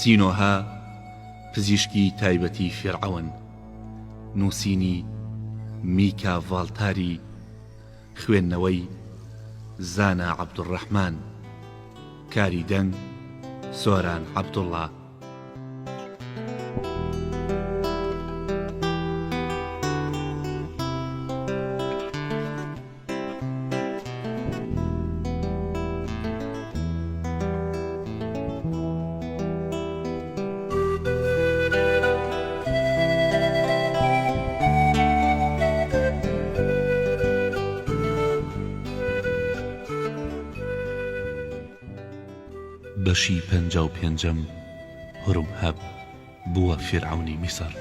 سینۆهە پزیشکی تایبەتی فیرعەون نووسینی، میکا ڤاڵتاری، خوێندنەوەی، زانا عەبدولڕەحمان، کاری دەنگ، سۆران عەبدوڵڵا. بەشی 55ەم هورمهەب بووە فیرعەونی میسر.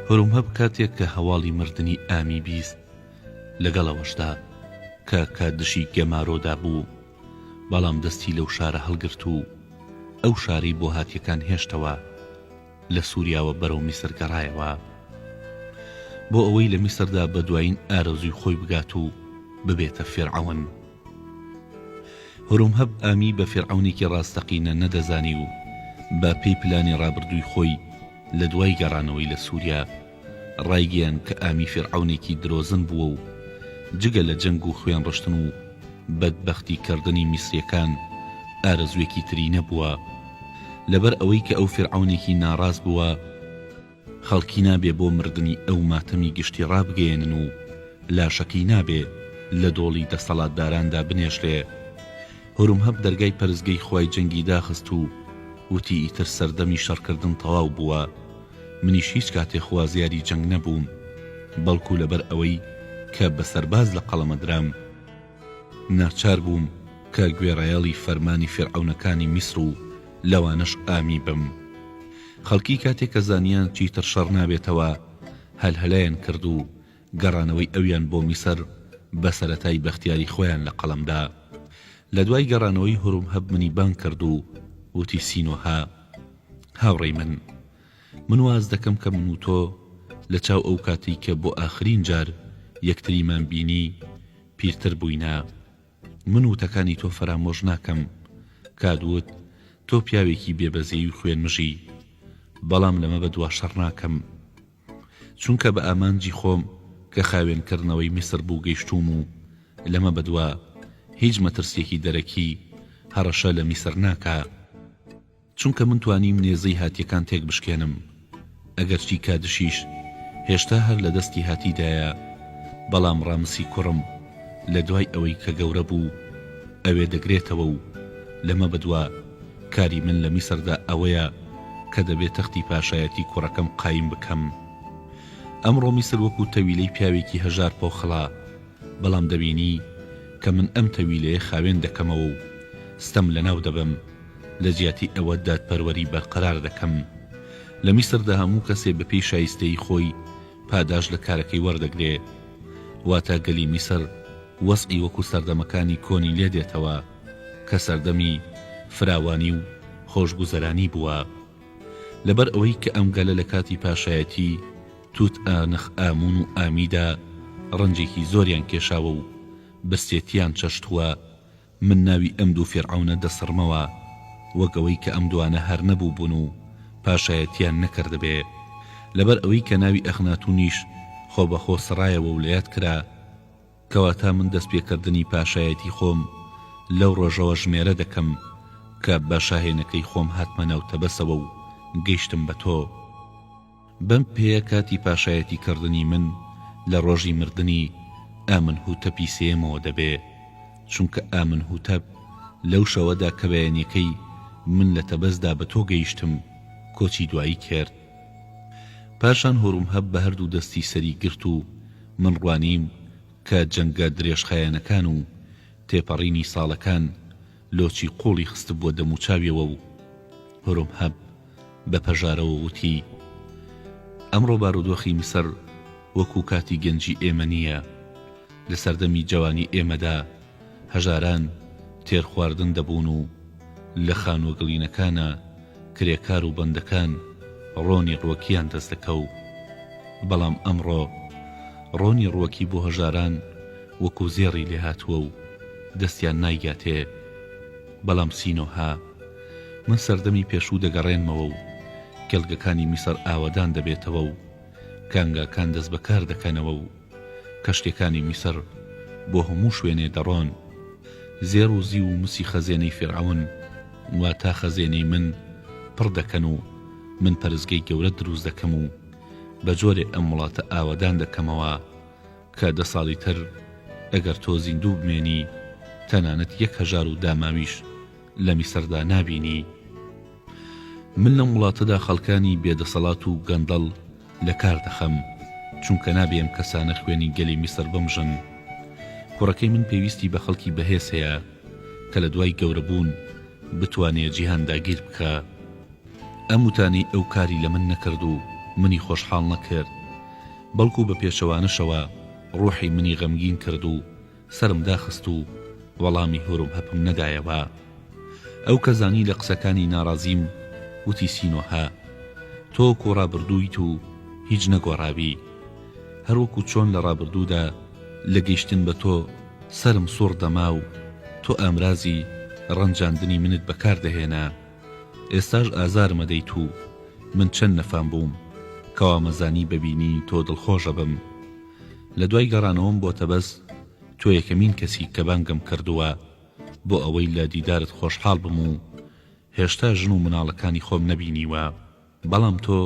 هورمهەب کاتێک کە هەواڵی مردنی ئامی 20 لەگەڵ ئەوەشدا کە کادشی گەمارۆ دابوو، بەڵام دەستی لەو شارە هەڵگرت و ئەو شارەی بۆ هاتیەکان هێشتەوە، لە سوریاوە بەرەو میسر گەڕایەوە بۆ ئەوەی لە میسردا بە دوایین ئارەزووی خۆی بگات و ببێتە فیرعەون. هورمهەب ئامی بە فیرعەونێکی ڕاستەقینە نەدەزانی و بە پێی پلانی ڕابردووی خۆی لە دوای گەڕانەوەی لە سوریا ڕایگەیاند کە ئامی فیرعەونێکی درۆزن بووە و جگە لە جەنگ و خوێنڕشتن و بەدبەختی کردنی میسریەکان ئارەزووێکی تری نەبووە. لەبەر ئەوەی کە ئەو فیرعەونێکی ناڕاست بووە، خەڵکی نابێ بۆ مردنی ئەو ماتەمی گشتی ڕابگەیەنن و لاشەکەی نابێ لە دۆڵی دەسەڵاتداراندا بنێژرێ. هورمهەب دەرگای پەرستگەی خوای جەنگی داخست و وتی ئیتر سەردەمی شەڕکردن تەواو بووە، منیش هیچ کاتێ خوازیاری جەنگ نەبووم، بەڵکو لەبەر ئەوەی کە بە سەرباز لە قەڵەمە درام، ناچار بووم کە گوێڕایەڵی فەرمانی فیرعەونەکانی میسر و لەوانەش ئامی بم. خەڵکی کاتێ کە زانیان چیتر شەڕ نابێتەوە، هەلهەلەیان کرد و گەڕانەوەی ئەویان بۆ میسر بە سەرەتای بەختیاری خۆیان لە قەڵەم دا. لە دوای گەڕانەوەی هورمهەب منی بانگ کرد و وتی سینۆهە هاوڕێی من، من واز دەکەم کە من و تۆ لە چاو ئەو کاتەی کە بۆ ئاخرین جار یەکتریمان بینی پیرتر بووینە. من وتەکانی تۆ فەرامۆش ناکەم. کات وت تۆ پیاوێکی بێ بەزەیی و خوێنمژی. بەڵام لەمە بەدوا شەڕ ناکەم. چونکە بە ئامانجی خۆم کە خاوێن کردنەوەی میسر بوو گەیشتووم و لەمە بەدوا هیچ مەترسیەکی دەرەکی هەڕەشە لە میسر ناکا. چونکە من توانیم نێزەی هاتیەکان تێک بشکێنم، ئەگەرچی کادشیش هێشتا هەر لە دەستی هاتیدایە، بەڵام ڕامسی کوڕم لە دوای ئەوەی کە گەورە بوو ئەوێ دەگرێتەوە و لەمە بەدوا کاری من لە میسردا ئەوەیە کە دەبێ تەختی پاشایەتی کوڕەکەم قایم بکەم. ئەمڕۆ میسر وەکوو تەویلەی پیاوێکی هەژار پۆخڵە، بەڵام دەبینی کە من ئەم تەویلەیە خاوێن دەکەمەوە و ستەم لەناو دەبەم، لە جیاتی ئەوە دادپەروەری بەرقەرار دەکەم. لە میسردا هەموو کەسێ بە پێی شایستەیی خۆی پاداشت لە کارەکەی وەردەگرێ. واتە گەلی میسر وەزعی وەکو سەردەمەکانی کۆنی لێ دێتەوە کە سەردەمی فراوانی و خۆشگوزەرانی بووە. لەبەر ئەوەی کە ئەم گەلە لە کاتی پاشایەتی توت ئانخ ئامون و ئامیدا ڕەنجێکی زۆریان کێشاوە و برسێتیان چەشتووە، من ناوی ئەم دوو فیرعەونە دەسڕمەوە وەک ئەوەی کە ئەم دوانە هەر نەبووبوون و پاشایەتیان نەکردبێ. لەبەر ئەوەی کە ناوی ئەخناتونیش خۆبەخۆ سڕایەوە و لەیاد کرا، کەواتە من دەستپێکردنی پاشایەتی خۆم لەو ڕۆژەوە ژمێرە دەکەم کە بە شاهێنەکەی خۆم هاتمە ناو تەبەسەوە و گەیشتم بە تۆ. بەم پێیە کاتی پاشایەتی کردنی من لە ڕۆژی مردنی ئامنهوتەپی سێیەمەوە دەبێ، چونکە ئامنهوتەپ لەو شەوەدا کە بەیانیەکەی من لە تەبەسدا بە تۆ گەیشتم کۆچی دوایی کرد. پاشان هورومهەب بە هەردوو دەستی سەری گرت و من ڕوانیم کە جەنگە درێژخایەنەکان و تێپەڕینی ساڵەکان لۆچی قووڵی خستبووە دەموچاویەوە و هورومهەب بە پەژارەوە وتی، ئەمڕۆ بارودۆخی میسر وەکوو کاتی گەنجی ئێمە نییە. لە سەردەمی جەوانی ئێمەدا هەژاران تێر خواردن دەبوون و لە خانووە گڵینەکانا کرێکار و بەندەکان ڕۆنی ڕوەکیان دەست دەکەو. بەڵام ئەمڕۆ ڕۆنی ڕوەکی بۆ هەژاران وەکوو زێڕی لێهاتووە و. دەستیان نایگاتێ. بەڵام سینۆهە، من سەردەمی پێشوو دەگەڕێنمەوە و کێڵگەکانی میسر ئاوەدان دەبێتەوە و کانگاکان دەست بە کار دەکەنەوە و کەشتیەکانی میسر بۆ هەموو شوێنێ دەڕۆن. زێڕ و زیو و مسی خەزێنەی فیرعەون، واتا خەزێنەی من، پڕ دەکەن و من پەرستگەی گەورە دروست دەکەم و بە جۆرێ ئەم وڵاتە ئاوەدان دەکەمەوە کە دە ساڵی تر ئەگەر تۆ زیندوو بمێنی تەنانەت یەک هەژار و داماویش لە میسردا نابینی. من لەم وڵاتەدا خەڵکانی بێ دەسەڵات و گەندەڵ لە کار دەخەم، چونکە نابێ ئەم کەسانە خوێنی گەلی میسر بمژن. کوڕەکەی من پێویستی بە خەڵکی بەهێز هەیە کە لە دوای گەورە بوون بتوانێ جیهان داگیر بکا. ئەم وتانەی ئەو کاری لە من نەکرد و منی خۆشحاڵ نەکرد، بەڵکو بە پێچەوانەشەوە ڕوحی منی غەمگین کرد و سەرم داخست و وەڵامی هۆرمهەپم نەدایەوە. ئەو کە زانی لە قسەکانی ناڕازیم، وتی سینۆهە، تۆ وەکو ڕابردوویت و هیچ نەگۆڕاوی. هەروەکو چۆن لە ڕابردوودا لە گەیشتن بە تۆ سەرم سوڕ دەما و تۆ ئامرازی ڕەنجاندنی منت بەکار دەهێنا، ئێستاش ئازارم ئەدەیت و من چەند نەفام بووم کە وامەزانی بە بینینی تۆ دڵخۆش ئەبم. لە دوای گەڕانەوەم بۆ تەبەس تۆ یەکەمین کەسی کە بانگم کردووە بۆ ئەوەی لە دیدارت خۆشحاڵ بم و هێشتا ژن و مناڵەکانی خۆم نەبینیوە بەڵام تۆ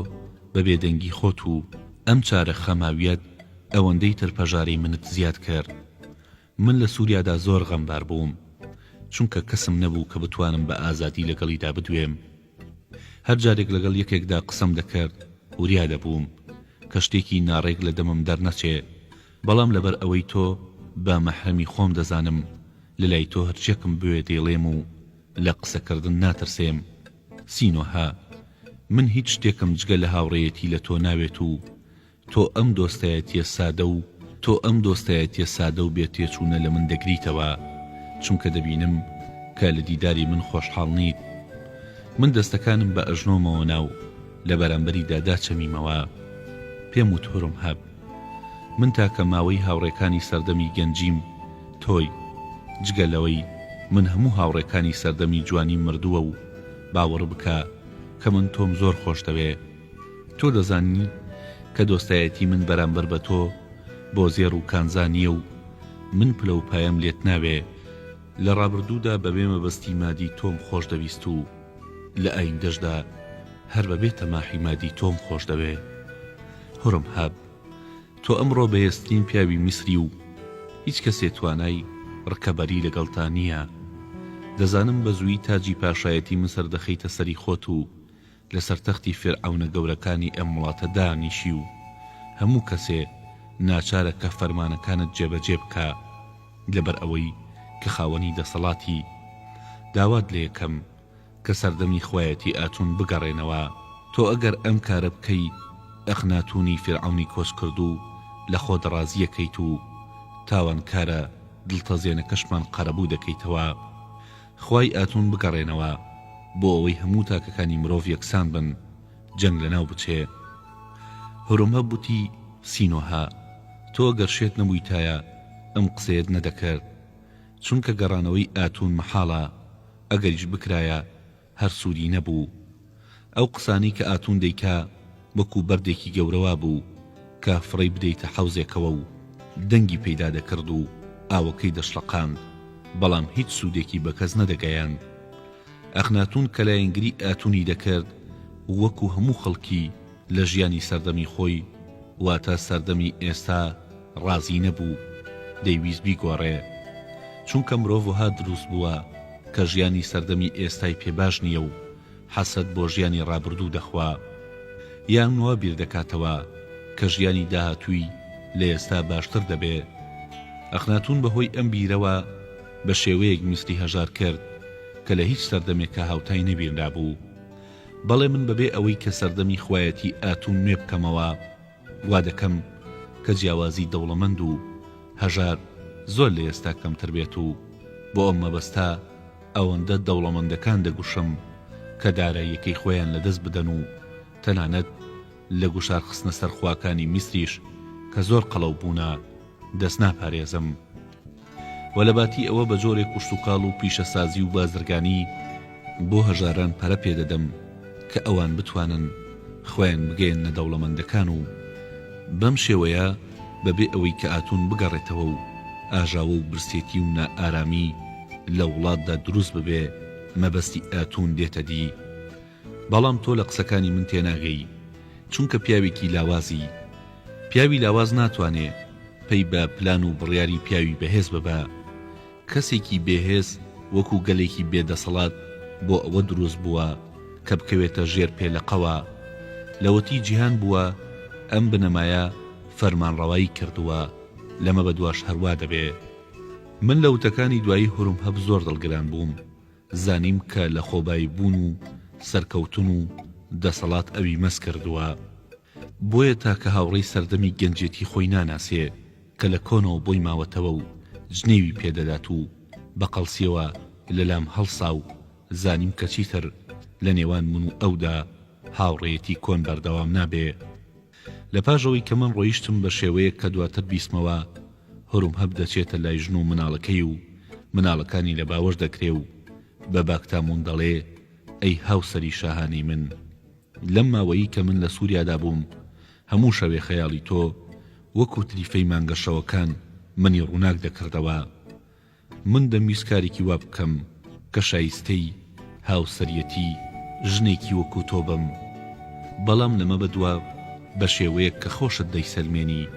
بە بێدەنگی خۆت و ئەم چارە خەماویەت ئەوەندەی تر پەژارەی منت زیاد کرد من لە سوریادا زۆر غەمبار بووم چونکە کەسم نەبوو کە بتوانم بە ئازادی لەگەڵیدا بدوێم هەر جارێک لەگەڵ یەکێکدا قسەم دەکرد وریا دەبووم کە شتێکی ناڕێک لە دەمم دەرنەچێ بەڵام لەبەر ئەوەی تۆ بە مەحرەمی خۆم دەزانم لەلای تۆ هەرچیەکم بوێ دەیڵێم و لە قسەکردن ناترسێم سینۆهە من هیچ شتێکم جگە لە هاوڕێیەتی لە تۆ ناوێت و تۆ ئەم دۆستایەتیە سادە و تۆ ئەم دۆستایەتیە سادە و بێ تێچوونە لە من دەگریتەوە چونکە دەبینم کە لە دیداری من خۆشحاڵ نیت من دەستەکانم بە ئەژنۆمەوە نا و لە بەرامبەریدا داچەمیمەوە پێم وت هورمهەب من تاکە ماوەی هاوڕێکانی سەردەمی گەنجیم تۆی جگە لەوەی من هەموو هاوڕێکانی سەردەمی جوانیم مردووە و باوەڕ بکە کە من تۆم زۆر خۆش دەوێ تۆ دەزانی کە دۆستایەتی من بەرامبەر بە تۆ بۆ زێڕ و کانزا نییە و من پلە و پایەم لێت ناوێ. لە ڕابردوودا بەبێ مەبەستی مادی تۆم خۆش دەویست و لە ئایندەشدا هەر بەبێ تەماحی مادی تۆم خۆش دەوێ. هورمهەب، تۆ ئەمڕۆ بەهێزترین پیاوی میسری و هیچ کەسێ توانای ڕکەبەری لەگەڵتا نییە. دەزانم بە زوویی تاجی پاشایەتی میسر دەخەیتە سەری خۆت و لەسەر تەختی فیرعەونە گەورەکانی ئەم وڵاتە دانیشی و هەموو کەسێ ناچارە کە فەرمانەکانت جێبەجێ بکا لەبەر ئەوەی کە خاوەنی دەسەڵاتی داوات لێکەم کە سەردەمی خوایەتی ئاتون بگەڕێنەوە تۆ ئەگەر ئەم کارە بکەی ئەخناتونی فیرعەونی کۆچکردوو لە خۆت ڕازیەکەیت و تاوانکارە دڵتەزێنەکەشمان قەرەبوو دەکەیتەوە خوای ئاتون بگەڕێنەوە بۆ ئەوەی هەموو تاکەکانی مرۆڤ یەکسان بن جەنگ لەناو بچێ هورمهب وتی سینۆهە تۆ گەر شێت نەبوویتایە ئەم قسەیەت نەدەکرد چونکە گەڕانەوەی ئاتون مەحاڵە ئەگەریش بکرایە هەر سوودی نەبوو ئەو قسانەی کە ئاتون دەیکا وەکو بەردێکی گەورە وابوو کە فڕێی بدەیتە حەوزێکەوە و دەنگی پەیدا دەکرد و ئاوەکەی دەشڵەقاند بەڵام هیچ سوودێکی بە کەس نەدەگەیاند. ئەخناتون کە لایەنگری ئاتونی دەکرد وەکو هەموو خەڵکی لە ژیانی سەردەمی خۆی واتە سەردەمی ئێستا ڕازی نەبوو دەیویست بیگۆڕێ چونکە مرۆڤ وەها دروست بووە کە ژیانی سەردەمی ئێستای پێ باش نییە و حەسرەت بۆ ژیانی ڕابردوو دەخوا یان وا بیر دەکاتەوە کە ژیانی داهاتووی لە ئێستا باشتر دەبێ. ئەخناتوون بە هۆی ئەم بیرەوە بە شێوەیەک میسری هەژار کرد کە لە هیچ سەردەمێکا هاوتای نەبینرابوو. بەڵێ من بەبێ ئەوەی کە سەردەمی خوایەتی ئاتوون نوێ بکەمەوە وا دەکەم کە جیاوازی دەوڵەمەند و هەژار زۆر لە ئێستا کەمتر بێت و بۆ ئەم مەبەستە ئەوەندە دەوڵەمەندەکان دەگوشم کە داراییەکەی خۆیان لەدەست بدەن و تەنانەت لە گوشار خستنە سەر خواکانی میسریش کە زۆر قەڵەو بوونە دەست ناپارێزم. و لە باتی ئەوە بە جۆرێک کشتوکاڵ و پیشەسازی و بازرگانی بۆ هەژاران پەرە پێ دەدەم کە ئەوان بتوانن خۆیان بگەیەننە دەوڵەمەندەکان و بەم شێوەیە بە بێ ئەوەی کە ئاتوون بگەڕێتەوە و ئاژاوە و برسێتی و نائارامی لە وڵاتدا دروست ببێ مەبەستی ئاتوون دێتە دی. بەڵام تۆ لە قسەکانی من تێناگەی چونکە پیاوێکی لاوازی. پیاوی لاواز ناتوانێ پەی بە پلان و بڕیاری پیاوی بەهێز ببا. کەسێکی بێهێز وەکو گەلێکی بێ دەسەڵات بۆ ئەوە دروست بووە کە بکەوێتە ژێر پێلەقەوە. لەوەتی جیهان بووە ئەم بنەمایە فەرمانڕەوایی کردووە، لەمە بەدواش هەروا دەبێ. من لە وتەکانی دوایی هورمهەب زۆر دڵگران بووم. زانیم کە لەخۆبایی بوون و سەرکەوتن و دەسەڵات ئەوی مەست کردووە. بۆیە تاکە هاوڕێی سەردەمی گەنجێتی خۆی ناناسێ کە لە کۆنەوە بۆی ماوەتەوە و جنێوی پێ دەدات و بە قەڵسیەوە لە لام هەڵسا و زانیم کە چیتر لە نێوان من و ئەودا هاوڕێیەتی کۆن بەردەوام نابێ. لە پاش ئەوەی کە من ڕۆیشتم بە شێوەیەک کە دواتر بیستمەوە هورمهەب دەچێتە لای ژن و مناڵەکەی و مناڵەکانی لە باوەش دەکرێ و بە باکتامون دەڵێ ئەی هاوسەری شاهانەی من لەم ماوەیی کە من لە سوریادا بووم هەموو شەوێ خەیاڵی تۆ وەکو تریفەی مانگەشەوەکان منی ڕووناک دەکردەوە. من دەمویست کارێکی وا بکەم کە شایستەی هاوسەریەتی ژنێکی وەکو تۆ بم، بەڵام لەمە بەدوا بە شێوەیەک کە خۆشت دەیسەلمێنی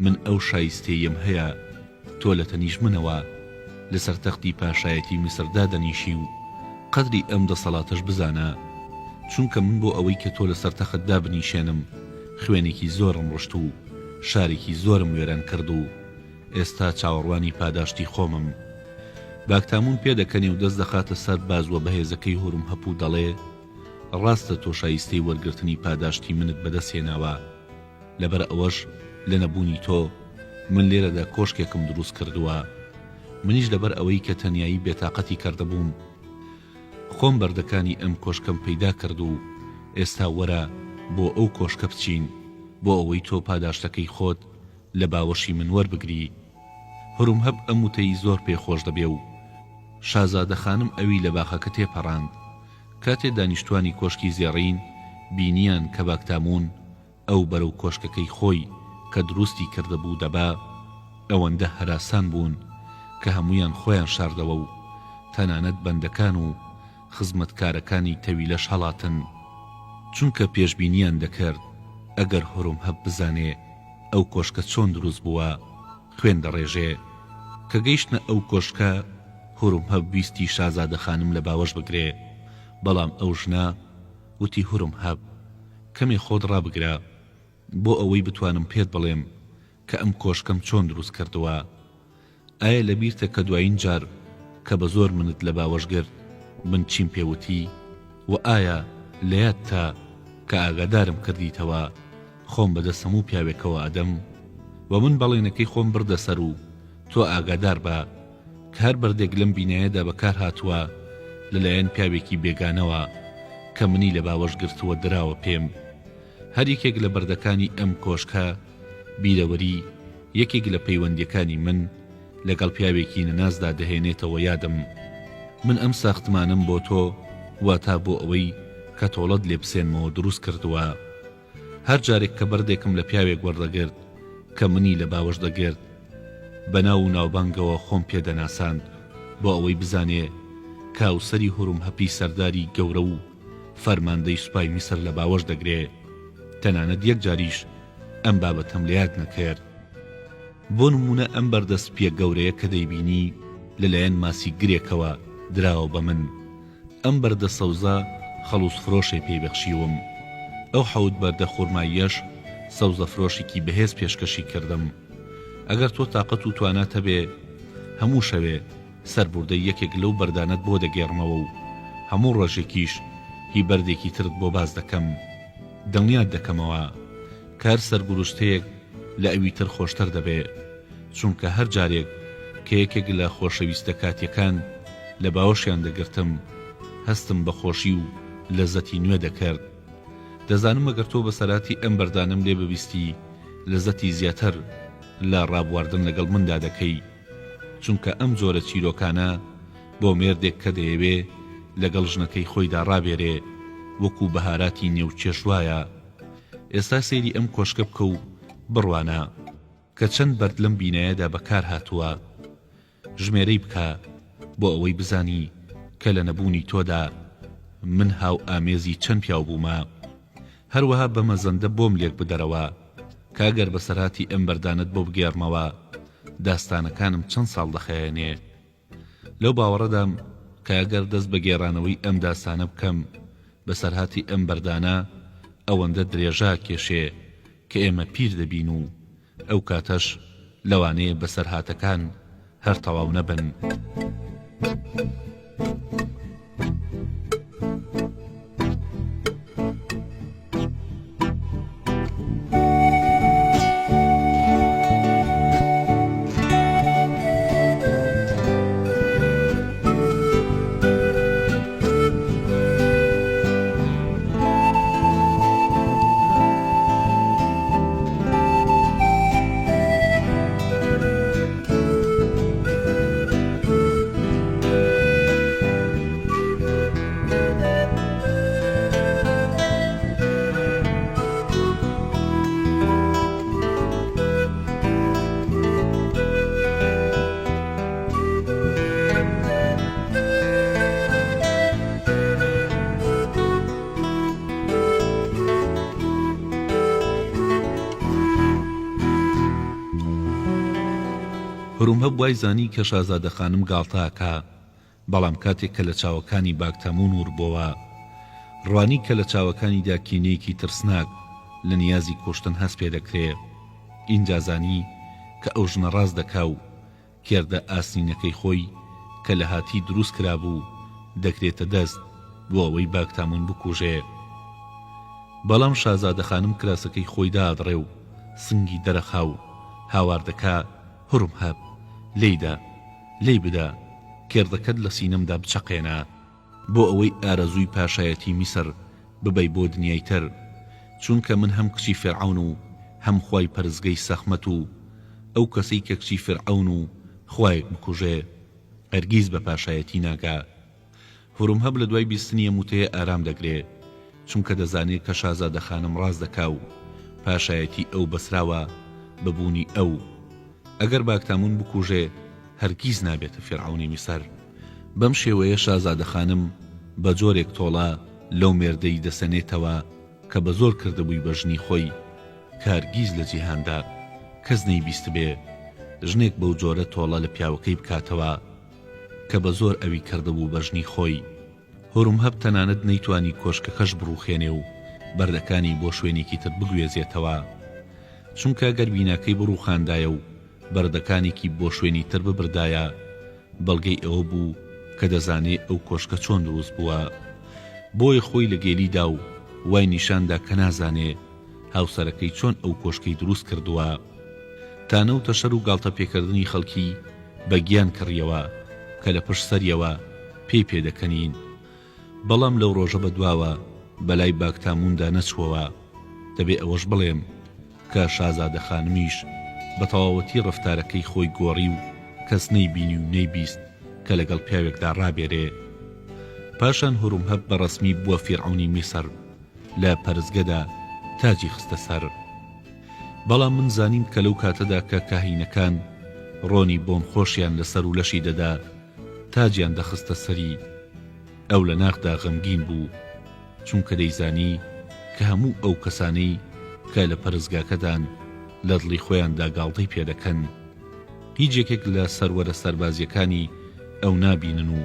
من ئەو شایستەییەم هەیە تۆ لە تەنیشت منەوە لەسەر تەختی پاشایەتی میسر دادەنیشی و قەدری ئەم دەسەڵاتەش بزانە چونکە من بۆ ئەوەی کە تۆ لەسەر تەخت دابنیشێنم خوێنێکی زۆرم ڕشت و شارێکی زۆرم وێران کرد و ئێستا چاوەڕوانی پاداشتی خۆمم. باکتامون پێدەکەنێ و دەست دەخاتە سەر بازووە بەهێزەکەی هورمهەپ و دەڵێ، ڕاستە تۆ شایستەی وەرگرتنی پاداشتی منت بەدەست هێناوە، لەبەر ئەوەش لە نەبوونی تۆ، من لێرەدا کۆشکێکم دروست کردووە. منیش لەبەر ئەوەی کە تەنیایی بێتاقەتی کردبووم، خۆم بەردەکانی ئەم کۆشکەم پەیدا کرد و ئێستا وەرە بۆ ئەو کۆشکە بچین، بۆ ئەوەی تۆ پاداشتەکەی خۆت لە باوەشی من وەربگری. هورمهەب ئەم وتەی زۆر پێ خۆش دەبێ و شازادە خانم ئەوی لە باخەکە تێپەڕاند. کاتێ دانیشتوانی کۆشکی زێڕین بینیان کە باکتاموون ئەو بەرەو کۆشکەکەی خۆی کە دروستی کردبوو دەبا، ئەوەندە هەراسان بوون کە هەموویان خۆیان شاردەوە و تەنانەت بەندەکان و خزمەتکارەکانی تەویلەش هەڵاتن، چونکە پێشبینیان دەکرد ئەگەر هورمهەب بزانێ ئەو کۆشکە چۆن دروست بووە خوێن دەڕێژێ. کە گەیشتنە ئەو کۆشکە هورمهەب ویستی شازادە خانم لە باوەش بگرێ، بەڵام ئەو ژنە وتی هورمهەب کەمێ خۆت ڕابگرە بۆ ئەوەی بتوانم پێت بڵێم کە ئەم کۆشکەم چۆن دروست کردووە. ئایا لە بیرتە کە دوایین جار کە بە زۆر منت لە باوەش گرت من چیم پێ وتی؟ وە ئایا لە یادتە کە ئاگادارم کردیتەوە خۆم بە دەست هەموو پیاوێکەوە ئەدەم؟ وە من بەڵێنەکەی خۆم بردە سەر و تۆ ئاگادار بە کە هەر بەردێک لەم بینایەدا بەکار هاتووە لە لایەن پیاوێکی بێگانەوە کە منی لە باوەش گرتووە دراوە پێم. هەر یەکێک لە بەردەکانی ئەم کۆشکە بیرەوەری یەکێک لە پەیوەندیەکانی من لەگەڵ پیاوێکی نەناسدا دەهێنێتەوە یادم. من ئەم ساختمانەم بۆ تۆ واتا بۆ ئەوەی کە تۆڵەت لێ بسێنمەوە دروست کردووە. هەر جارێک کە بەردێکم لە پیاوێک وەردەگرت کە منی لە باوەش دەگرت، بە ناو و ناوبانگەوە خۆم پێ دەناساند بۆ ئەوەی بزانێ کە هاوسەری هورمهەپی سەرداری گەورە و فەرماندەی سوپای میسر لە باوەش دەگرێ. تەنانەت یەک جاریش ئەم بابەتەم لە یاد نەکرد. بۆ نموونە ئەم بەردە سپییە گەورەیە کە دەیبینی لە لایەن ماسیگرێکەوە دراوە بە من. ئەم بەردە سەوزە خەڵووزفرۆشێ پێی بەخشیوم. ئەو حەوت بەردە خورماییەش سەوزەفرۆشێکی بەهێز پێشکەشی کردم. ئەگەر تۆ تاقەت و توانات هەبێ هەموو شەوێ سەربوردەی یەکێک لەو بەردانەت بۆ دەگێڕمەوە و هەموو ڕۆژێکیش هی بەردێکی ترت بۆ باس دەکەم. دڵنیات دەکەمەوە کە هەر سەرگوروشتەیەک لە ئەوی تر خۆشتر دەبێ، چونکە هەر جارێک کە یەکێک لە خۆشەویستە کاتیەکان لە باوەشیان دەگرتم، هەستم بە خۆشی و لەزەتی نوێ دەکرد. دەزانم ئەگەر تۆ بەسەرهاتی ئەم بەردانەم لێ ببیستی، لەزەتی زیاتر لە ڕابواردن لەگەڵ مندا دەکەی. چونکە ئەم جۆرە چیرۆکانە بۆ مێردێک کە دەیەوێ لەگەڵ ژنەکەی خۆیدا ڕابێرێ وەکوو بەهاراتی نێو چێشت وایە. ئێستا سەیری ئەم کۆشکە بکە و بڕوانە کە چەند بەرد لەم بینایەدا بەکار هاتووە. ژمێرەی بکە بۆ ئەوەی بزانی کە لە نەبوونی تۆدا من هاوئامێزی چەند پیاو بوومە. هەروەها بە مەزەندە بۆم لێک بدەرەوە کە ئەگەر بەسەرهاتی ئەم بەردانەت بۆ بگێڕمەوە داستانەکانم چەند ساڵ دەخایەنێ. لەو باوەڕەدام کە ئەگەر دەست بە گێڕانەوەی ئەم داستانە بکەم بەسەرهاتی ئەم بەردانە ئەوەندە درێژە ئەکێشێ کە ئێمە پیر دەبین و ئەو کاتەش لەوانەیە بەسەرهاتەکان هەر تەواو نەبن. هرومهب وای زانی کە شازادە خانم گاڵتە ئەکا، بەڵام کاتێک کە لە چاوەکانی باکتامون وربۆوە، ڕوانی کە لە چاوەکانیدا کینەیەکی ترسناک لە نیازی کوشتن هەست پێ دەکرێ، ئینجا زانی کە ئەو ژنە ڕاست دەکا و کێردە ئاسنینەکەی خۆی کە لە هاتی دروست کرابوو دەگرێتە دەست بۆ ئەوەی باکتامون بکوژێ. بەڵام شازادە خانم کراسەکەی خۆی دادڕێ و سنگی دەرەخا و هاوار دەکا، هورمهەب، لێی دە، لێی بدە، کێردەکەت لە سینەمدا بچەقێنە. بۆ ئەوەی ئارەزووی پاشایەتی میسر ببەی بۆ دنیای تر، چونکە من هەم کچی فیرعەون و هەم خوای پەرستگەی سەخمەت و ئەو کەسەی کە کچی فیرعەون و خوایەک بکوژێ هەرگیز بە پاشایەتی ناگا. هورمهەب لە دوای بیستنی ئەم وتەیە ئارام دەگرێ، چونکە دەزانێ کە شازادە خانم ڕاست دەکا و پاشایەتی ئەو بەسراوە بە بوونی ئەو. ئەگەر باکتامون بکوژێ هەرگیز نابێتە فیرعەونی میسر. بەم شێوەیە شازادە خانم بە جۆرێک تۆڵە لەو مێردەی دەسەنێتەوە کە بە زۆر کردبووی بە ژنی خۆی کە هەرگیز لە جیهاندا کەس نەیبیستبێ ژنێک بەو جۆرە تۆڵە لە پیاوەکەی بکاتەوە کە بە زۆر ئەوی کردبوو بە ژنی خۆی. هورمهەب تەنانەت نەیتوانی کۆشکەکەش بڕوخێنێ و بەردەکانی بۆ شوێنێکی تر بگوێزێتەوە. چونکە گەر بیناکەی بڕوخاندایە و بەردەکانێکی بۆ شوێنی تر ببردایە، بەڵگەی ئەوە بوو کە دەزانێ ئەو کۆشکە چۆن دروست بووە. بۆیە خۆی لە گێلی دا و وای نیشان دا کە نازانێ هاوسەرەکەی چۆن ئەو کۆشکەی دروست کردووە. تانە و تەشەر و گاڵتەپێکردنی خەڵکی بە گیان کڕیەوە کە لە پشت سەریەوە پێی پێدەکەنین. بەڵام لەو ڕۆژە بە دواوە بە لای باکتامووندا نەچووەوە. دەبێ ئەوەش بڵێم کە شازادە خانمیش بە تەواوەتی ڕەفتارەکەی خۆی گۆڕی و کەس نەیبینی و نەیبیست کە لەگەڵ پیاوێکدا ڕابێرێ. پاشان هورومهەب بە ڕەسمی بووە فیرعەونی میسر، لە پەرستگەدا تاجی خستە سەر. بەڵام من زانیم کە لەو کاتەدا کە کاهینەکان ڕۆنی بۆنخۆشیان لە سەر و لەشی دەدا، تاجیان دەخستە سەری، ئەو لە ناخدا غەمگین بوو، چونکە دەیزانی کە هەموو ئەو کەسانەی کە لە پەرستگاکەدان لە دڵی خۆیاندا گاڵتەی پێ دەکەن. هیچ یەکێک لە سەروەرە سەربازییەکانی ئەو نابینن و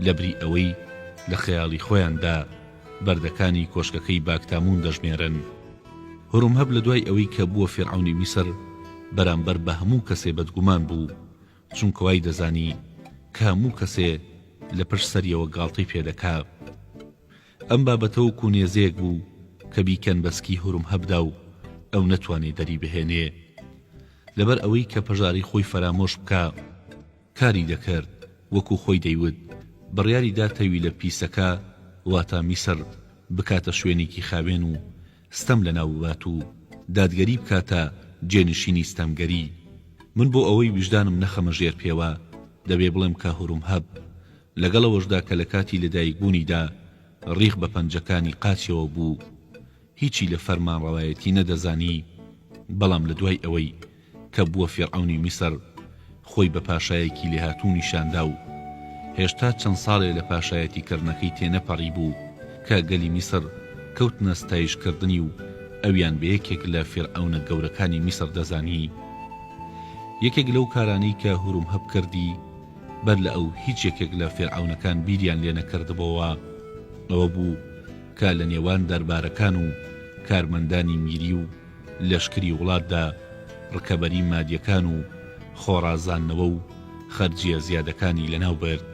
لەبری ئەوەی لە خەیاڵی خۆیاندا بەردەکانی کۆشکەکەی باکتاموون دەژمێرن. هورمهەب لە دوای ئەوەی کە بووە فیرعەونی میسر بەرامبەر بە هەموو کەسێ بەدگومان بوو، چونکە وای دەزانی کە هەموو کەسێ لە پشت سەریەوە گاڵتەی پێ دەکا. ئەم بابەتە وەکوو نێزەیەک بوو کە بیکەن بە سکی هورمهەبدا و ئەو نەتوانێ دەری بهێنێ. لەبەر ئەوەی کە پەژارەی خۆی فەرامۆش بکا، کاری دەکرد، وەکوو خۆی دەیوت، بڕیاری دا تەویلە پیسەکە، واتا میسر، بکاتە شوێنێکی خاوێن و ستەم لەناو ببات و دادگەری بکاتە جێنشینی ستەمگەری. من بۆ ئەوەی ویژدانم نەخەمە ژێر پێوە. دەبێ بڵێم کە هورومهەب لەگەڵ ئەوەشدا کە لە کاتی لەدایکبوونیدا ڕیخ بە پەنجەکانی قاچیەوە بوو، هیچی لە فەرمانڕەوایەتی نەدەزانی، بەڵام لە دوای ئەوەی کە بووە فیرعەونی میسر، خۆی بە پاشایەکی لێهاتوو نیشاندا و هێشتا چەند ساڵێ لە پاشایەتیکردنەکەی تێنەپەڕیبوو کە گەلی میسر کەوتنە ستایشکردنی و ئەویان بە یەکێک لە فیرعەونە گەورەکانی میسر دەزانی. یەکێک لەو کارانەی کە هورومهەب کردی، بەر لە ئەو هیچ یەکێک لە فیرعەونەکان بیریان لێ نەکردبۆوە، ئەوە بوو کە لە نێوان دەربارەکان و کارمەندانی میری و لەشکری وڵاتدا ڕکەبەری مادیەکان و خۆڕازاندنەوە و خەرجیە زیادەکانی لەناو برد.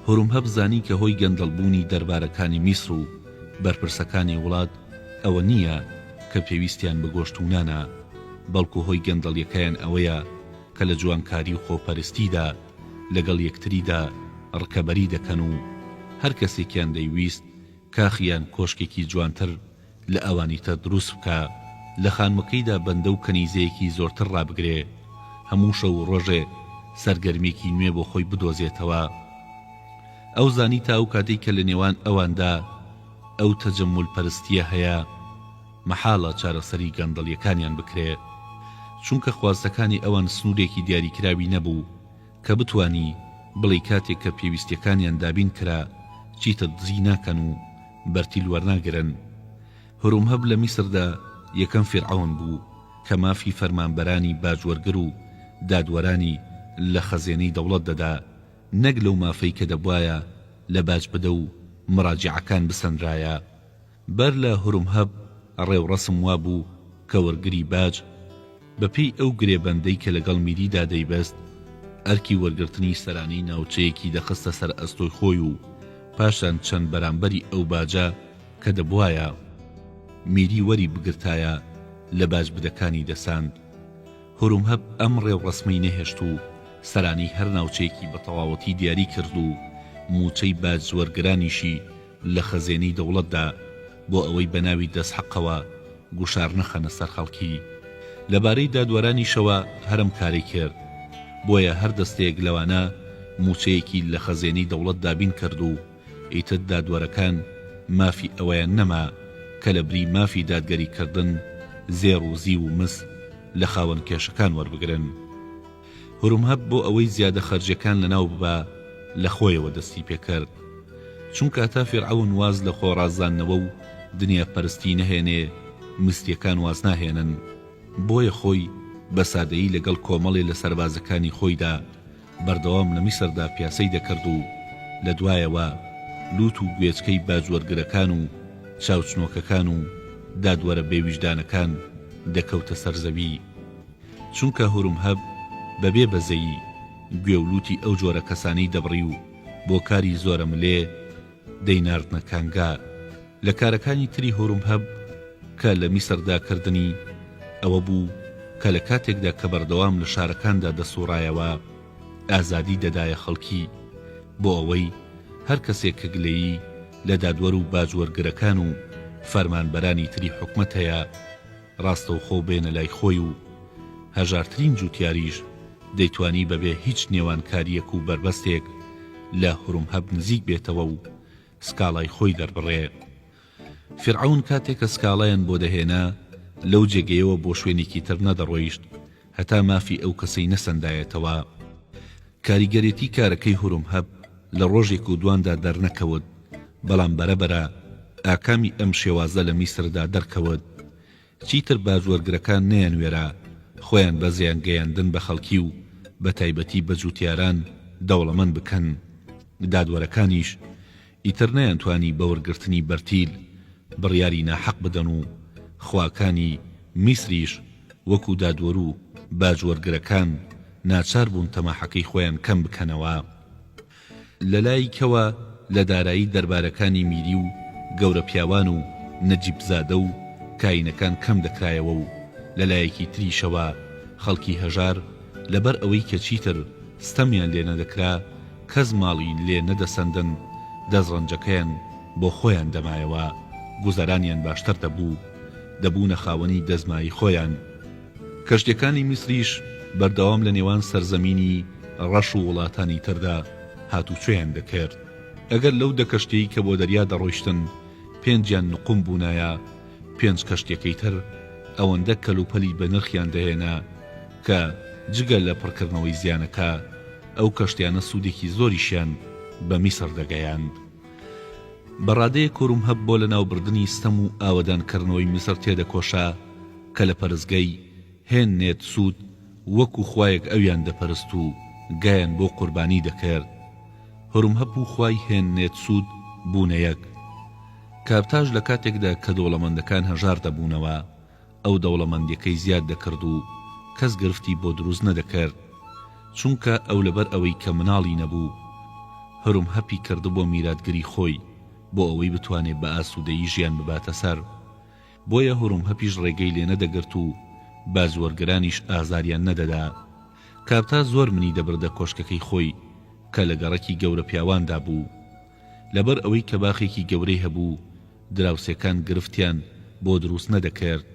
هورومهەب زانی کە هۆی گەندەڵبوونی دەربارەکانی میسر و بەرپرسەکانی وڵات ئەوە نییە کە پێویستیان بە گۆشت و نانە، بەڵکو هۆی گەندەڵیەکەیان ئەوەیە کە لە جوانکاری و خۆپەرستیدا لەگەڵ یەکتریدا ڕکەبەری دەکەن و هەر کەسێکیان دەیویست کاخ یان کۆشکێکی جوانتر لە ئەوانی تر دروست بکا، لە خانووەکەیدا بەندە و کەنیزەیەکی زۆرتر ڕابگرێ، هەموو شەو و ڕۆژێ سەرگەرمییەکی نوێ بۆ خۆی بدۆزێتەوە. ئەو زانی تا ئەو کاتەی کە لە نێوان ئەواندا ئەو تەجەمول پەرستییە هەیە، مەحاڵە چارەسەری گەندەڵییەکانیان بکرێ. چونکە خواستەکانی ئەوان سنوورێکی دیاریکراوی نەبوو کە بتوانی بڵێی کاتێک کە پێویستییەکانیان دابین کرا چیتر دزی ناکەن و بەرتیل وەرناگرن. هورومهەب لە میسردا یەکەم فیرعەون بوو کە مافی فەرمانبەرانی باجوەرگر و دادوەرانی لە خەزێنەی دەوڵەت دەدا نەک لەو مافەی کە دەبوایە لە باجبدە و مراجیعەکان بسەنرایە. بەر لە هورومهەب ڕێوڕەسم وابوو کە وەرگری باج بە پێی ئەو گرێبەندەی کە لەگەڵ میریدا دەیبەست ئەرکی وەرگرتنی سەرانەی ناوچەیەکی دەخستە سەر ئەستۆی خۆی و پاشان چەند بەرامبەری ئەو باجە کە دەبوایە میری وەری بگرتایە لە باجبدەکانی دەساند. هورومهەب ئەم ڕێوڕەسمەی نەهێشت و سەرانەی هەر ناوچەیەکی بە تەواوەتی دیاری کرد و مووچەی باجوەرگرانیشی لە خەزێنەی دەوڵەتدا بۆ ئەوەی بە ناوی دەستحەقەوە گوشار نەخەنە سەر خەڵکی. لە بارەی دادوەرانیشەوە هەر ئەم کارەی کرد. بۆیە هەر دەستەیەک لەوانە مووچەیەکی لە خەزێنەی دەوڵەت دابین کرد و ئیتر دادوەرەکان مافی ئەوەیان نەما کە لە بری مافی دادگەری کردن زێڕ و زیو و مس لە خاوەن کێشەکان وەربگرن. هورمهەب بۆ ئەوەی زیادە خەرجیەکان لەناو ببا لە خۆیەوە دەستی پێکرد. چونکە هەتا فیرعەون واز لە خۆ ڕازاندنەوە و دنیا پەرستی نەهێنێ میسریەکان واز ناهێنن. بۆیە خۆی بە سادەیی لەگەڵ کۆمەڵێ لە سەربازەکانی خۆیدا بەردەوام لە میسردا پیاسەی دەکرد و لە دوایەوە لوت و گوێچکەی باجوەرگرەکان و چاوچنۆکەکان و دادوەرە بێ ویژدانەکان دەکەوتە سەر زەوی. چونکە هورمهەب بە بێ بەزەیی گوێ و لوتی ئەو جۆرە کەسانەی دەبڕی و بۆ کاری زۆرەملێ دەیناردنە کانگا. لە کارەکانی تری هورمهەب کە لە میسردا کردنی ئەوە بوو کە لە کاتێکدا کە بەردەوام لە شارەکاندا دەسوڕایەوە ئازادی دەدایە خەڵکی بۆ ئەوەی هەر کەسێک کە گلەیی لە دادوەر و باجوەرگرەکان و فەرمانبەرانی تری حکومەت هەیە ڕاستەوخۆ بێنە لای خۆی و هەژارترین جوتیاریش دەیتوانی بەبێ هیچ نێوانکارییەک و بەربەستێک لە هورمهەب نزیک بێتەوە و سکاڵای خۆی دەربڕێ. فیرعەون کاتێ کە سکاڵایان بۆ دەهێنا لەو جێگەیەوە بۆ شوێنێکی تر نەدەڕۆیشت هەتا مافی ئەو کەسەی نەسەندایەتەوە. کاریگەرێتی کارەکەی هورمهەب لە ڕۆژێک و دواندا دەرنەکەوت، بەڵام بەرەبەرە ئاکامی ئەم شێوازە لە میسردا دەرکەوت. چیتر باجوەرگرەکان نەیانوێرا خۆیان بە زیانگەیاندن بە خەڵکی و بە تایبەتی بە جوتیاران دەوڵەمەند بکەن. دادوەرەکانیش ئیتر نەیانتوانی بە وەرگرتنی بەرتیل بڕیاری ناحەق بدەن و خواکانی میسریش وەکو دادوەرو باجوەرگرەکان ناچار بوون تەماحەکەی خۆیان کەم بکەنەوە. لە لایکەوە لە دارایی دەربارەکانی میری و گەورە پیاوان و نەجیبزادە و کاینەکان کەم دەکرایەوە و لە لایەکی تریشەوە خەڵکی هەژار لەبەر ئەوەی کە چیتر ستەمیان لێ نەدەکرا کەس ماڵی لێ نەدەسەندن دەستڕەنجەکەیان بۆ خۆیان دەمایەوە گوزەرانیان باشتر دەبوو دەبوونە خاوەنی دەستمایی خۆیان. کەشتیەکانی میسریش بەردەوام لە نێوان سەرزەمینی. ڕەش و وڵاتانی تردا هاتوچۆیان دەکرد. ئەگەر لەو دە کەشتیەی کە بۆ دەریا دەڕۆیشتن پێنجیان نقوم بوونایە، پێنج کەشتیەکەی تر ئەوەندە کەلوپەلی بەنرخیان دەهێنا کە جگە لە پڕکردنەوەی زیانەکە، ئەو کەشتیانە سوودێکی زۆریشیان بە میسر دەگەیاند. بە ڕادەیەک هورمهەب بۆ لەناوبردنی ستەم و ئاوەدانکردنەوەی میسر تێدەکۆشا کە لە پەرستگەی، هێن نێت سوود، وەکو خوایەک ئەویان دەپەرست و گایان بۆ قوربانی دەکرد. هورمهەب و خوای هێن نێت سوود بوونە یەک. کابتاش لە کاتێکدا کە دەوڵەمەندەکان هەژار دەبوونەوە، ئەو دەوڵەمەندیەکەی زیاد دەکرد و کەس گرفتی بۆ دروست نەدەکرد چونکە ئەو لەبەر ئەوەی کە مناڵی نەبوو هورمهەپی کردبوە میراتگری خۆی بۆ ئەوەی بتوانێ بە ئاسودەیی ژیان بباتە سەر بۆیە هورمهەپیش ڕێگەی لێ نەدەگرت و باجوەرگرانیش ئازاریان نەدەدا کابتا زۆر منی دەبردە کۆشکەکەی خۆی کە لە گەڕەکی گەورە پیاواندا بوو. لەبەر ئەوەی کە باخێکی گەورەی هەبوو، دراوسێکان گرفتیان بۆ دروست نەدەکرد.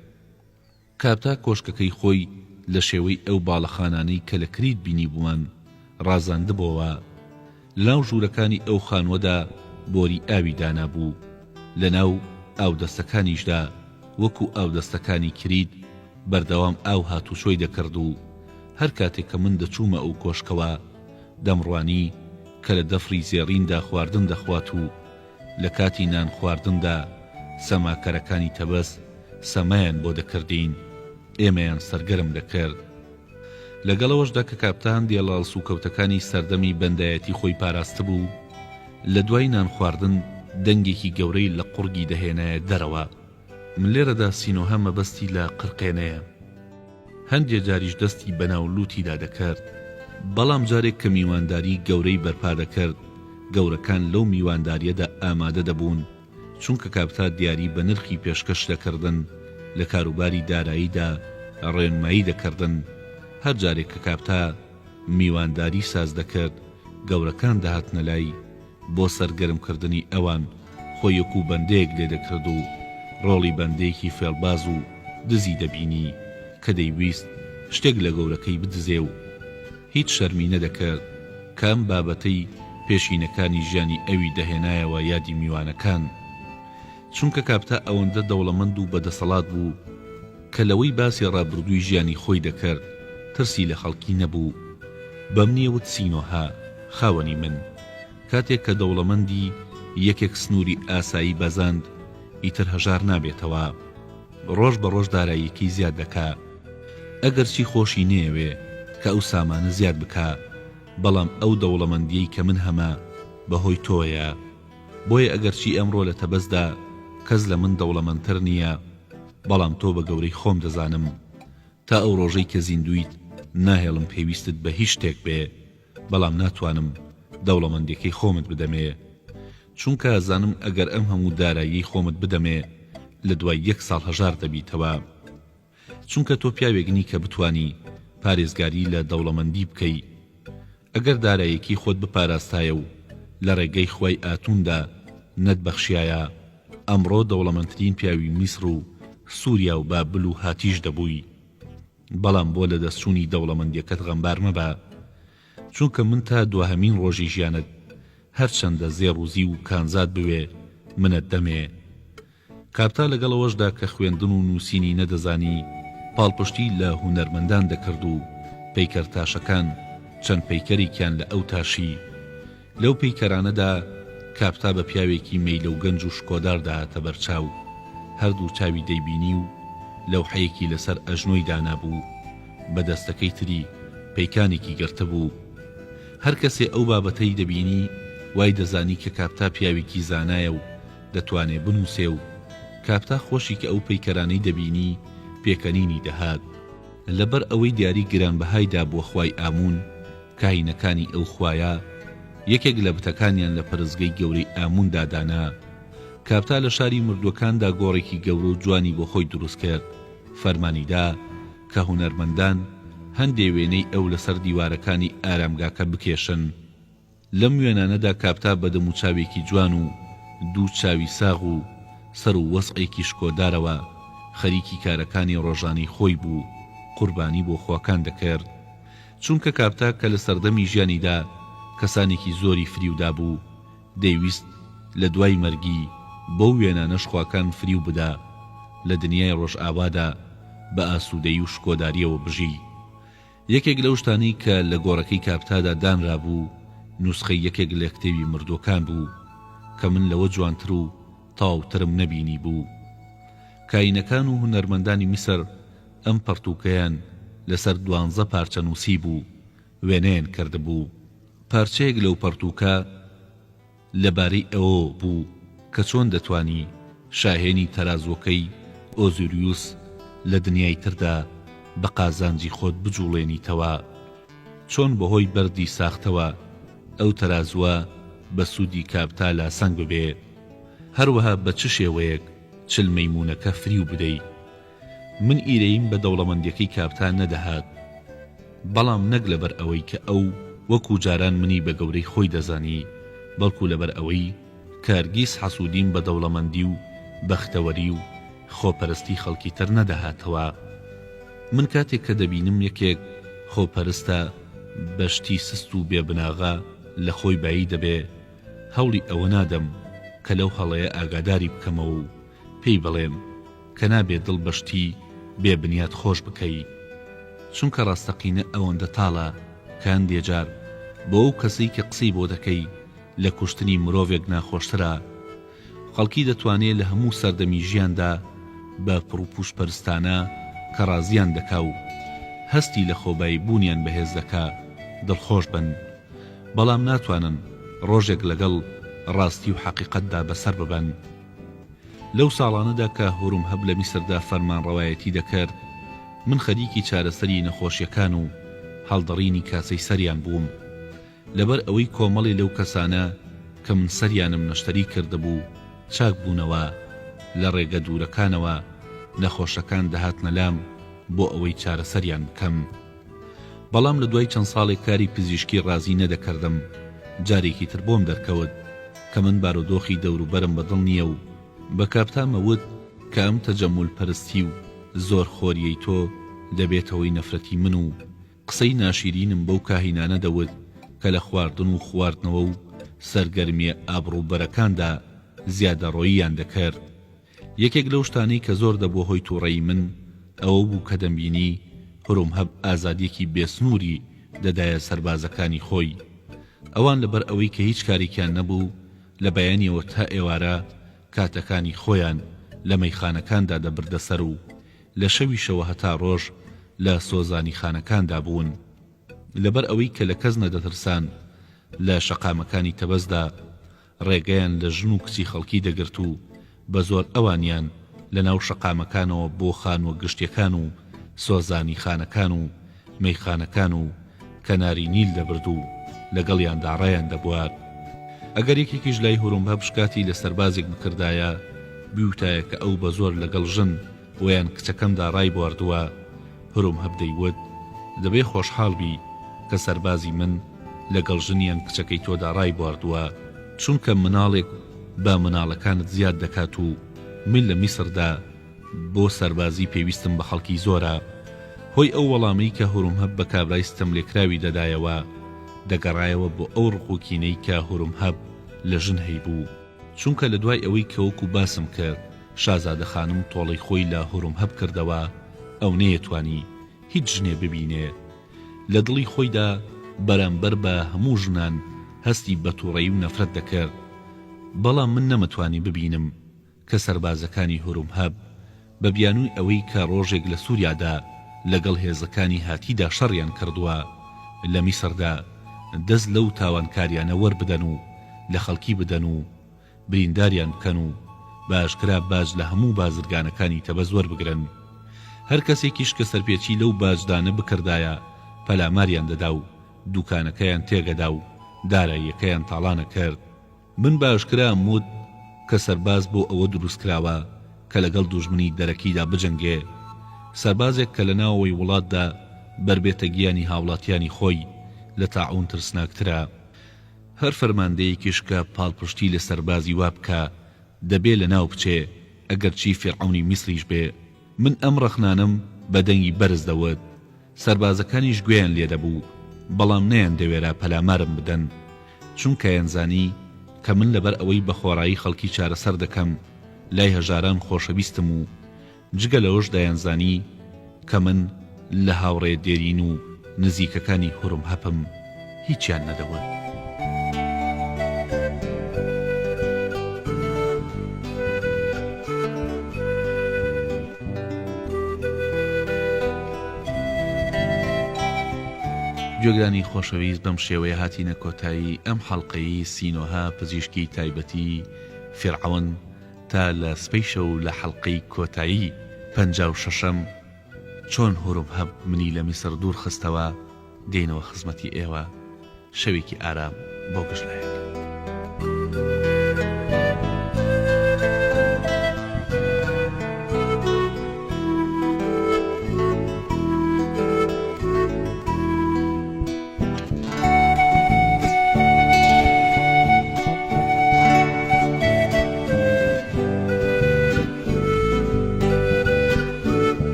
کاپتا کۆشکەکەی خۆی لە شێوەی ئەو باڵەخانانەی کە لە کریت بینیبوومان، ڕازاندبۆوە. لەناو ژوورەکانی ئەو خانووەدا بۆری ئاوی دانابوو. لەناو ئاودەستەکانیشدا وەکوو ئاودەستەکانی کریت بەردەوام ئاو هاتوچۆی دەکرد و هەر کاتێک کە من دەچوومە ئەو کۆشکەوە، دەمڕوانی کە لە دەفری زێڕیندا خواردن دەخوات و لە کاتی نان خواردندا سەماکەرەکانی تەبەس سەمایان بۆ دەکردین، ئێمەیان سەرگەرم دەکرد. لەگەڵ ئەوەشدا کە کاپتە هەندێ لە هەڵسوکەوتەکانی سەردەمی بەندایەتی خۆی پاراستبوو، لە دوای نان خواردن دەنگێکی گەورەی لە قوڕگی دەهێنایە دەرەوە. من لێرەدا سینۆهە مەبەستی لە قرقێنەیە. هەندێ جاریش دەستی بەناو لووتیدا دەکرد. بەڵام جارێک کە میوانداری گەورەی بەرپا دەکرد، گەورەکان لەو میواندارییەدا ئامادە دەبوون، چونکە کاپتا دیاری بە نرخی پێشکەش دەکردن، لە کاروباری داراییدا ڕێنمایی دەکردن. هەر جارێک کە کاپتا میوانداری ساز دەکرد، گەورەکان دەهاتنە لای، بۆ سەرگەرم کردنی ئەوان خۆی وەکوو بەندەیەک لێ دەکرد و ڕۆڵی بەندەیەکی فێڵباز و دزی دەبینی کە دەیویست شتێک لە گەورەکەی بدزێ و هیچ شەرمی نەدەکرد کە ئەم بابەتەی پێشینەکانی ژیانی ئەوی دەهێنایەوە یادی میوانەکان. چونکە کاپتا ئەوەندە دەوڵەمەند و بەدەسەڵات بوو کە لەوەی باسی ڕابردووی ژیانی خۆی دەکرد ترسی لە خەڵکی نەبوو. بەمنیە وت سینۆهە، خاوەنی من. کاتێک کە دەوڵەمەندی یەکێک سنووری ئاسایی بەزاند ئیتر هەژار نابێتەوە. ڕۆژ بە ڕۆژ داراییەکەی زیاد دەکا. ئەگەرچی خۆشی نەیەوێ کە ئەو سامانە زیاد بکا، بەڵام ئەو دەوڵەمەندییەی کە من هەمە بە هۆی تۆیە. بۆیە ئەگەرچی ئەمڕۆ لە تەبەسدا کەس لە من دەوڵەمەندتر نییە، بەڵام تۆ بە گەورەی خۆم دەزانم. تا ئەو ڕۆژەی کە زیندوویت ناهێڵم پێویستت بە هیچ شتێک بێ، بەڵام ناتوانم دەوڵەمەندیەکەی خۆمت بدەمێ. چونکە ئەزانم ئەگەر ئەم هەموو داراییەی خۆمت بدەمێ لە دوای یەک ساڵ هەژار دەبیتەوە. چونکە تۆ پیاوێک نی کە بتوانی پارێزگاری لە دەوڵەمەندی بکەی. ئەگەر دارایەکی خۆت بپاراستایە و لە ڕێگەی خوای ئاتوندا نەتبەخشیایە، ئەمڕۆ دەوڵەمەندترین پیاوی میسر و سوریا و بابل و هاتیش دەبووی. بەڵام بۆ لەدەستچوونی دەوڵەمەندیەکەت غەمبار مەبە، چونکە من تا دواهەمین ڕۆژی ژیانت هەرچەندە زێڕ و زیو و کانزات بوێ منت دەمێ. کاپتا لەگەڵ ئەوەشدا کە خوێندن و نووسینی نەدەزانی، پاڵپشتی لە هونەرمەندان دەکرد و پەیکەرتاشەکان چەند پەیکەرێکیان لە ئەو تاشی. لەو پەیکەرانەدا کاپتا بە پیاوێکی مەیلەو گەنج و شکۆدار دەهاتە بەرچاو، هەردوو چاوی دەیبینی و لەوحەیەکی لەسەر ئەژنۆی دانابوو، بە دەستەکەی تری پەیکانێکی گرتبوو. هەر کەسێ ئەو بابەتەی دەبینی وای دەزانی کە کاپتا پیاوێکی زانایە و دەتوانێ بنووسێ و کاپتا خۆشی کە ئەو پەیکەرانەی دەبینی پێکەنینی دەهات. لەبەر ئەوەی دیاری گرانبەهای دابووە خوای ئاموون، کاهینەکانی ئەو خوایە یەکێک لە بتەکانیان لە پەرستگەی گەورەی ئامووندا دانا. کاپتا لە شاری مردووەکاندا گۆڕێکی گەورە و جوانی بۆ خۆی دروست کرد، فەرمانی دا کە هونەرمەندان هەندێ وێنەی ئەو لەسەر دیوارەکانی ئارامگاکە بکێشن. لەم وێنانەدا کاپتا بە دەموچاوێکی جوان و دوو چاوی ساغ و سەر و وەزعێکی شکۆدارەوە خەریکی کارەکانی ڕۆژانەی خۆی بوو، قوربانی بۆ خواکان دەکرد. چونکە کاپتا کە لە سەردەمی ژیانیدا کەسانێکی زۆری فریو دابوو، دەیویست لە دوای مەرگی بەو وێنانەش خواکان فریو بدا لە دنیای ڕۆژئاوادا بە ئاسوودەیی و شکۆدارییەوە بژی. یەکێک لەو شتانەی کە لە گۆڕەکەی کاپتادا دانرابوو، نوسخەی یەکێک لە کتێبی مردووەکان بوو کە من لەوە جوانتر و تەواوترم نەبینیبوو. کاهینەکان و هونەرمەندانی میسر ئەم پەڕتووکەیان لەسەر دوانزە پارچە نووسیبوو، وێنەیان کردبوو. پارچەیەک لەو پەڕتووکە لە بارەی ئەوەوە بوو کە چۆن دەتوانی شاهێنی تەرازووەکەی ئۆزیریوس لە دنیای تردا بە قازانجی خۆت بجووڵێنیتەوە، چۆن بەهۆی بەردی ساختەوە ئەو تەرازووە بە سوودی کاپتا لاسەنگ ببێ، هەروەها بە چ شێوەیەک چل مەیموونەکە فریو بدەی. من ئیرەییم بە دەوڵەمەندیەکەی کاپتا نەدەهات، بەڵام نەک لەبەر ئەوەی کە ئەو وەکو جاران منی بە گەورەی خۆی دەزانی، بەڵکو لەبەر ئەوەی کە هەرگیز حەسوودیم بە دەوڵەمەندی و بەختەوەری و خۆپەرستی خەڵکی تر نەدەهاتەوە. من کاتێک کە دەبینم یەکێک خۆپەرستە بە شتی سست و بێ بناغە لە خۆی بایی دەبێ، هەوڵی ئەوە نادەم کە لەو هەڵەیە ئاگاداری بکەمەوە و پێی بڵێم کە نابێ دڵ بە شتی بێ بنیات خۆش بکەی چونکە ڕاستەقینە ئەوەندە تاڵە کە هەندێ جار بۆ ئەو کەسەی کە قسەی بۆ دەکەی لە کوشتنی مرۆڤێک ناخۆشترە خەڵکی دەتوانێ لە هەموو سەردەمی ژیاندا بە پڕوپوچ پەرستانە کە ڕازیان دەکا و هەستی لە خۆبایی بوونیان بەهێز دەکا دڵخۆش بن بەڵام ناتوانن ڕۆژێک لەگەڵ ڕاستی و حەقیقەتدا بەسەر ببەن. لەو ساڵانەدا کە هورمهەب لە میسردا فەرمانڕەوایەتی دەکرد، من خەریکی چارەسەری نەخۆشیەکان و هەڵدڕینی کاسەی سەریان بووم. لەبەر ئەوەی کۆمەڵێ لەو کەسانە کە من سەریانم نەشتەری کردبوو چاک بوونەوە، لە ڕێگە دوورەکانەوە نەخۆشەکان دەهاتنە لام بۆ ئەوەی چارەسەریان بکەم. بەڵام لە دوای چەند ساڵێک کاری پزیشکی ڕازی نەدەکردم، جارێکی تر بۆم دەرکەوت کە من بارودۆخی دەوروبەرم بە دڵ نییە و بە کاپتامە وت کە ئەم تەجەمول پەرستی و زۆر خۆریەی تۆ دەبێتە هۆی نەفرەتی من و قسەی ناشیرینم بەو کاهینانە دەوت کە لە خواردن و خواردنەوە و سەرگەرمیە ئابڕووبەرەکاندا زیادەڕۆییان دەکرد. یەکێک لەو شتانەی کە زۆر دەبووە هۆی تووڕەیی من ئەوە بوو کە دەمبینی هورومهەب ئازادییەکی بێسنووری دەدایە سەربازەکانی خۆی. ئەوان لەبەر ئەوەی کە هیچ کارێکیان نەبوو، لە بەیانییەوە تا ئێوارە کاتەکانی خۆیان لە مەیخانەکاندا دەبردە سەر و لە شەویشەوە هەتا ڕۆژ لە سۆزانیخانەکاندا بوون. لەبەر ئەوەی کە لە کەس نەدەترسان، لە شەقامەکانی تەبەسدا ڕێگەیان لە ژن و کچی خەڵکی دەگرت و بە زۆر ئەوانیان لە ناو شەقامەکانەوە بۆ خانووە گشتیەکان و سۆزانیخانەکان و مەیخانەکان و کەناری نیل دەبرد و لەگەڵیاندا ڕایان دەبوارد. ئەگەر یەکێکیش لای هورومبە بشکاتی لە سەربازێک بکردایە، بیوتایە کە ئەو بە زۆر لەگەڵ ژن وەیان کچەکەمدا ڕایبواردووە، هورومهب دەیوت، دەبێ خۆشحاڵ بی کە سەربازی من لەگەڵ ژن یان کچەکەی تۆدا ڕایبواردووە، چونکە مناڵێک بە مناڵەکانت زیاد دەکات و من لە میسردا بۆ سەربازی پێویستم بە خەڵکی زۆرە. هۆی ئەو وەڵامەی کە هورومهب بە کابرای ستەملێکراوی دەدایەوە، دەگەڕایەوە بۆ ئەو ڕق و کینەی کە هورومهب لە ژن هەیبوو. چونکە لە دوای ئەوەی کە وەکو باسم کرد شازادە خانم تۆڵەی خۆی لە هورومهب کردەوە، ئەو نەیەتوانی هیچ ژنێ ببینێ. لە دڵی خۆیدا بەرامبەر بە هەموو ژنان هەستی بە توڕەیی و نەفرەت دەکرد. بەڵام من نەمەتوانی ببینم کە سەربازەکانی هورومهب بە بیانووی ئەوەی کە ڕۆژێک لە سوریادا لەگەڵ هێزەکانی هاتیدا شەڕیان کردووە لە میسردا دەست لەو تاوانکاریانە وەربدەن و لە خەڵکی بدەن و برینداریان بکەن و بە ئاشکرا باج لە هەموو بازرگانەکانی تەبەز وەربگرن. هەر کەسێکیش کە سەرپێچی لەو باجدانە بکردایە پەلاماریان دەدا و دوکانەکەیان تێگەدا و داراییەکەیان تاڵان ئەکرد. من بە ئاشکرا ئەموت کە سەرباز بۆ ئەوە دروست کراوە کە لەگەڵ دوژمنی دەرەکیدا بجەنگێ. سەربازێک کە لە ناوەوەی وڵاتدا بەربێتە گیانی هاوڵاتیانی خۆی لە تاعون ترسناکترە. هەر فەرماندەیەکیش کە پاڵپشتی لە سەربازی وا بکا دەبێ لە ناو بچێ ئەگەرچی فیرعەونی میسریش بێ. من ئەم ڕەخنانەم بە دەنگی بەرز دەوت. سەربازەکانیش گوێیان لێ دەبوو، بەڵام نەیاندەوێرا پەلامارم بدەن، چونکە ئەیانزانی کە من لەبەر ئەوەی بە خۆڕایی خەڵکی چارەسەر دەکەم، لای هەژاران خۆشەویستم و جگە لەوەش دەیانزانی کە من لە هاوڕێ دێرین و نزیکەکانی هورمهەپم، هیچیان نەدەوت. گوێگرانی خۆشەویست بەم شێوەیە هاتینە کۆتایی ئەم حەڵقەیی سینۆهە پزیشکی تایبەتی فیرعەون تا لە سبەی شەو لە حەڵقەی کۆتایی 56ەم چۆن هورمهەب منی لە میسر دوور خستەوە دێینەوە خزمەتی ئێوە شەوێکی ئارام بۆ گشت لایەک.